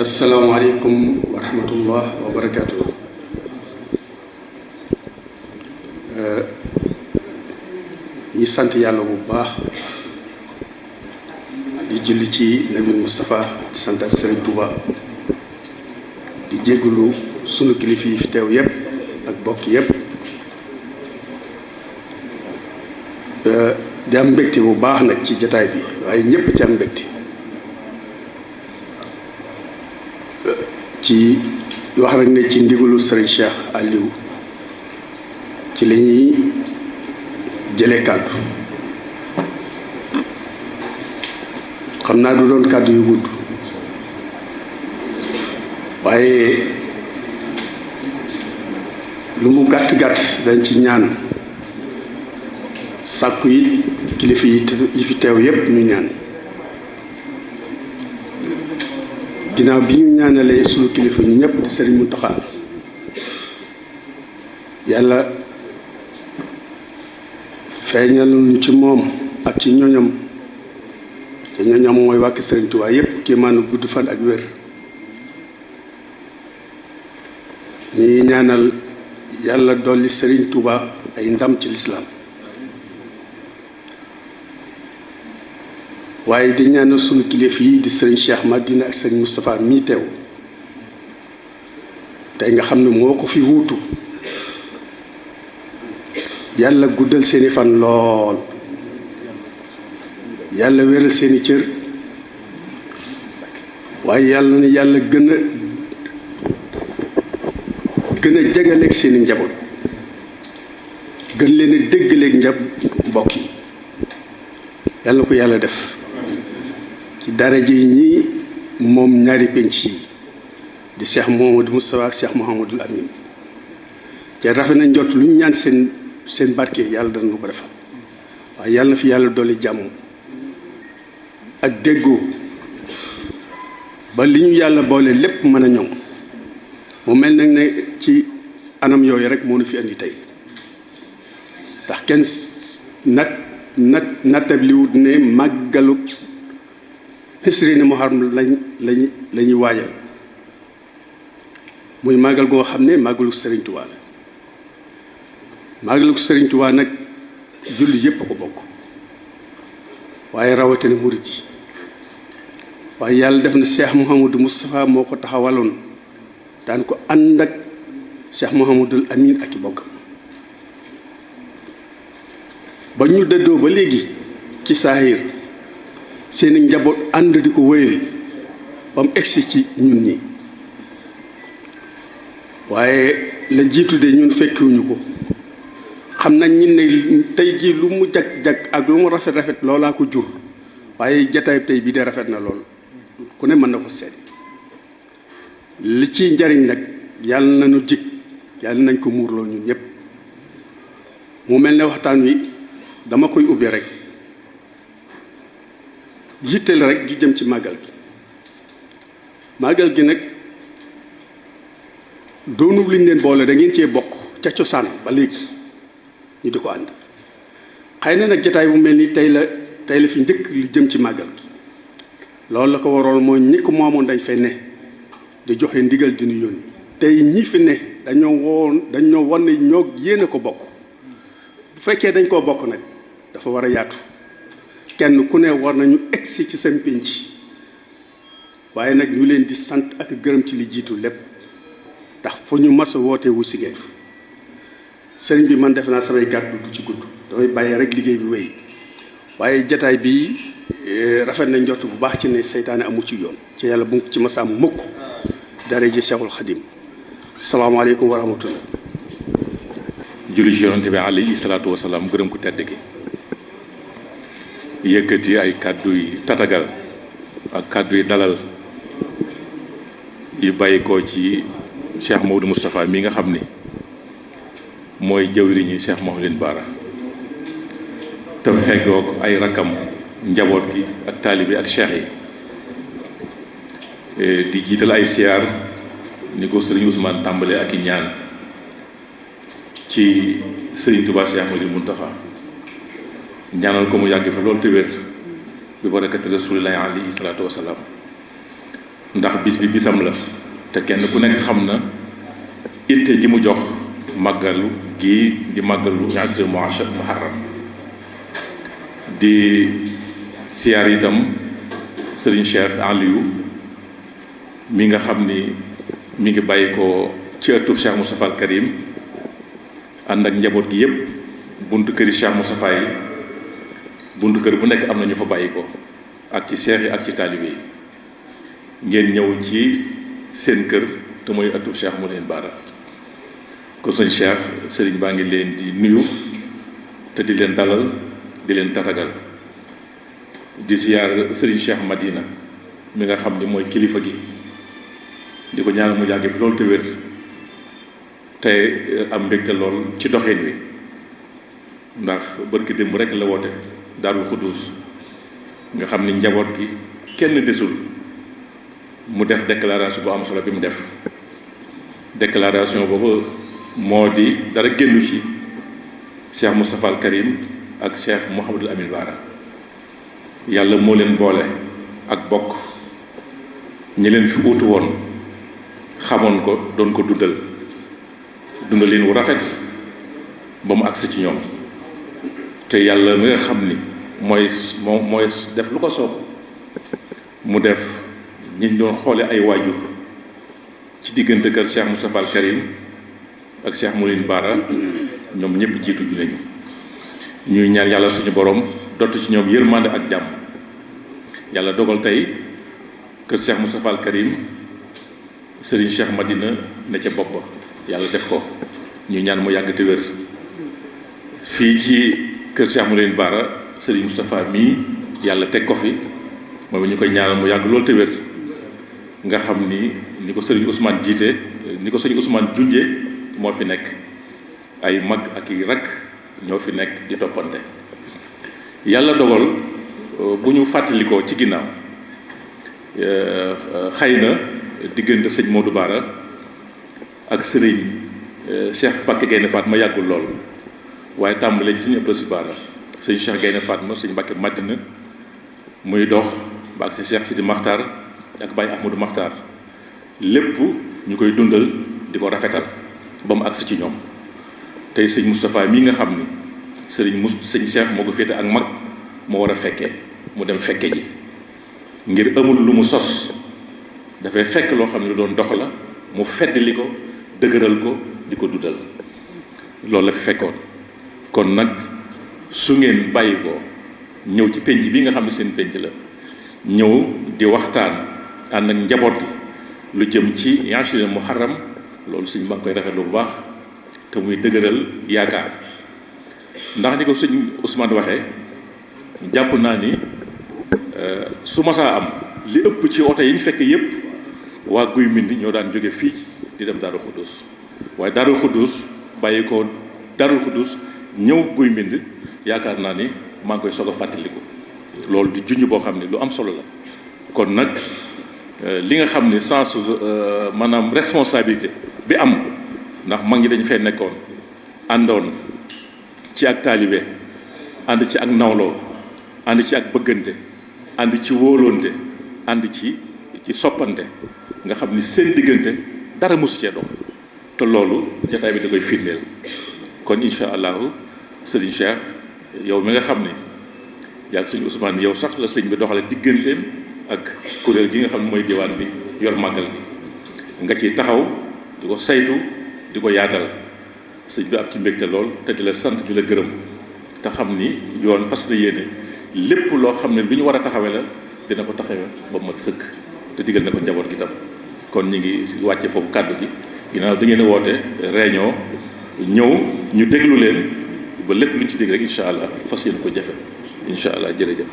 asalaamaaleykum wa rahmatullah wa barakaatu. ñi sant yàlla bu baax di julli ci nabi Moustapha di sant ak Serigne Touba di jégalu sunu kilifa yi fi teew yépp ak bokk yépp di am mbégte bu baax nag ci jataay bi waaye ñépp ci am mbégte ci wax rek ne ci ndigalu Serigne Cheikh Aliou ci la ñuy jëlee kàddu xam naa du doon kàddu yu gudd waaye lu mu gàtt-gàtt dañ ci ñaan sàkku yi kilifa yi fi teew yépp ñu ñaan ginnaaw bi ñu ñaanalee sunu kilifa ñu ñëpp di Serigne Mountakha yàlla feeñal ñu ci moom ak ci ñoñam te ñoñam mooy wàkki Serigne Touba yépp kii maanu gudd fan ak wér ñi ñaanal yàlla dolli Serigne Touba ay ndam ci lislaam waaye di ñaanal sunu kilifa yi di Serigne Cheikh Madina ak Serigne Moustapha mii teew tey nga xam ne moo ko fi wuutu yàlla guddal seeni fan lool yàlla wéral seeni cër waaye yàlla na yàlla gën a jegaleeg seeni njaboot gën leen a déggaleeg mbokk yi yàlla na ko yàlla def ci daraja yi ñi moom ñaari penc yi di Cheikh Mouhamadou Moustapha ak Cheikh Mouhamadoul Amine te rafet na njot lu ñu ñaan seen barke yàlla dana nu ko defal waaye yàlla na fi yàlla dolli jàmm ak déggoo ba li ñu yàlla boole lépp mën a ñoŋ mu mel nag ne ci anam yooyu rek moo nu fi andi tey ndax kenn nattabliwut ne màggalu Hisri Muharram lañuy waajal muy màggal goo xam ne màggalu Serigne Touba la màggalu Serigne Touba nag julli yépp a ko bokk waaye rawatina murit yi waaye yàlla def na Cheikh Mouhamadou Moustapha moo ko taxawaloon daan ko ànd ak Cheikh Mouhamadoul Amine ak i bokkam ba ñu dëddoo ba léegi ci saahir seeni njaboot ànd di ko wéyal ba mu egsi ci ñun ñi waaye la jiitu de ñun fekkiwuñu ko xam nañ ñi ne tey jii lu mu jag-jag ak lu mu rafet-rafet loolaa ko jur waaye jataay tey bii de rafet na lool ku ne mën na ko seet li ciy njariñ nag yàlla nañu jig yàlla nañ ko muurloo ñun ñëpp mu mel ne waxtaan wi dama koy ubbi rek yitteel rek ju jëm ci màggal gi nag doonu liñ leen boole da ngeen cee bokk ca cosaan ba léegi ñu di ko ànd xëy na nag jataay bu mel ni tey la fi njëkk li jëm ci màggal gi loolu la ko waroon mooy ñi ko moomoon dañ fay ne di joxe ndigal di ñu yónni tey ñi fi ne dañoo won ne ñoo yéene ko bokk bu fekkee dañ koo bokk nag dafa war a yaatu kenn ku ne war nañu egsi ci seen pénc waaye nag ñu leen di sant ak gërëm ci li jiitu lépp ndax fu ñu mas a woote wu si ngeen sëriñ bi man def naa samay gàddu du ci gudd damay bàyyi rek liggéey bi wéy waaye jataay bi rafet na njort bu baax ci ne seytaane amu ci yoon ci yàlla bu ci masaam mukk dara ji Seexul Xadim salaamaaleykum wa rahmatullah julli ci yonante bi alayhi salaatu wasalaam gërëm ku tedd gi yëkkati ay kàddu yi tatagal ak kàddu yi dalal yi bàyyi ko ci Cheikh Maodo Moustapha mi nga xam ni mooy jëwriñi Cheikh Mouhamadou Bara te feggoog ay rakam njaboot gi ak taalibi ak cheikh yi di jiital ay siyaar ni ko Serigne Ousmane tàmbale ak i ñaan ci Serigne Touba Cheikh Mouhamadou Mountakha ñaanal ko mu yàgg fa loolu te wér bi barakati rasulillahi alayhi salaatu wasalaam ndax bis bi bisam la te kenn ku nekk xam na itte ji mu jox màggalu gii di màggalu ashri muharram di siyaar itam Serigne Cheikh Aliou mi nga xam ni mi ngi bàyyi ko ci ëttub Cheikh Moustapha al Karim ànd ak njaboot gi yépp buntu këri Cheikh Moustapha yi buntu kër bu nekk am na ñu fa bàyyi ko ak ci cheikh yi ak ci taalibe yi ngeen ñëw ci seen kër te mooy ëttub Cheikh Mouhidine Bara kon sëñ Cheikh sëriñ baa ngi leen di nuyu te di leen dalal di leen tatagal di siyaar sëriñ Cheikh Madina mi nga xam ni mooy kilifa gi di ko ñaanal mu yàgg fi loolu te wér te am mbégte lool ci doxin wi ndax barki démb rek la woote Daarul Xuddus nga xam ni njaboot gi kenn desul mu def déclaration bu am solo bi mu def déclaration boobu moo di dara génnu ci Cheikh Moustapha al Karim ak Cheikh Mouhamadul Amin Bara yàlla moo leen boole ak bokk ñi leen fi uutu woon xamoon ko doon ko dundalin wu rafet ba mu agsi ci ñoom te yàlla mi nga xam ni mooy def lu ko soob mu def ñi doon xoole ay waajur ci diggante kër Cheikh Moustapha al Karim ak Cheikh Mouhidine Bara ñoom ñëpp jiitu ju nañu ñuy ñaan yàlla suñu borom dott ci ñoom yërmande ak jàmm yàlla dogal tey kër Cheikh Moustapha al Karim Serigne Cheikh Madina ne ca bopp ba yàlla def ko ñuy ñaan mu yàgg te wér fii ci kër Cheikh Mouhidine Bara Serigne Moustapha mii yàlla teg ko fi moom ñu koy ñaanal mu yàgg loolu te wér nga xam ni ko Serigne Ousmane jiite ni ko Serigne Ousmane junje moo fi nekk ay mag ak i rakk ñoo fi nekk di toppante yàlla dogal bu ñu fàttalikoo ci ginnaaw xëy na diggante sëñ Modou Bara ak Serigne Cheikh Mbacké Gaïndé Fatma yàggul lool waaye tàmbalee ci sëñ Abdou Si Bara sëñ Cheikh Gaïndé Fatma sëñ Mbacké Madina muy dox ba ak si Cheikh Sidi Makhtar ak Baye Ahmadou Makhtar lépp ñu koy dundal di ko rafetal ba mu agsi ci ñoom tey sëñ Moustapha mii nga xam ni sëñ Cheikh moo ko féete ak mag moo war a fekkee mu dem fekke ji ngir amul lu mu sos dafay fekk loo xam ne lu doon dox la mu feddali ko dëgëral ko di ko dundal loolu la fi fekkoon kon nag su ngeen bàyyi ko ñëw ci penc bi nga xam ne seen penc la ñëw di waxtaan ànd ak njaboot gi lu jëm ci ashri muharram loolu suñ ma ngi koy rafetlu bu baax te muy dëgëral yaakaar ndax ni ko suñ Ousmane waxee jàpp naa ni su masaa am li ëpp ci oto yi ñu fekk yépp waa Guy Mbind ñoo daan jóge fii di dem Daarul Xuddus waaye Daarul Xuddus bàyyi ko Daarul Xuddus ñëw Guy Mbind yaakaar naa ni maa ngi koy soog a fàttaliku loolu di junj boo xam ne lu am solo la kon nag li nga xam ne sens maanaam responsabilité bi am ndax mag ñi dañu fee nekkoon àndoon ci ak taalibe ànd ci ak nawloo ànd ci ak bëggante ànd ci wóolonte ànd ci soppante nga xam ni seen diggante dara mosu cee dox te loolu jataay bi da koy firndeel kon incha allahu sëriñ Cheikh yow mi nga xam ne yaag sëñ Ousmane yow sax la sëñ bi doxale digganteem ak kuréel gi nga xam ne mooy diwaan bi yor màggal gi nga ciy taxaw di ko saytu di ko yaatal sëñ bi am ci mbégte lool te di la sant di la gërëm te xam ni yoon fas na yéene lépp loo xam ne bi ñu war a taxawe la dina ko taxawe ba mat sëkk te digal na ko njaboot gi tam kon ñu ngi wàcce foofu kàddu gi ginnaaw da ngeen a woote réunion ñëw ñu déglu leen ba lépp luñ ci dégg rek incha allah fas yéene ko jafe incha allah jërëjëf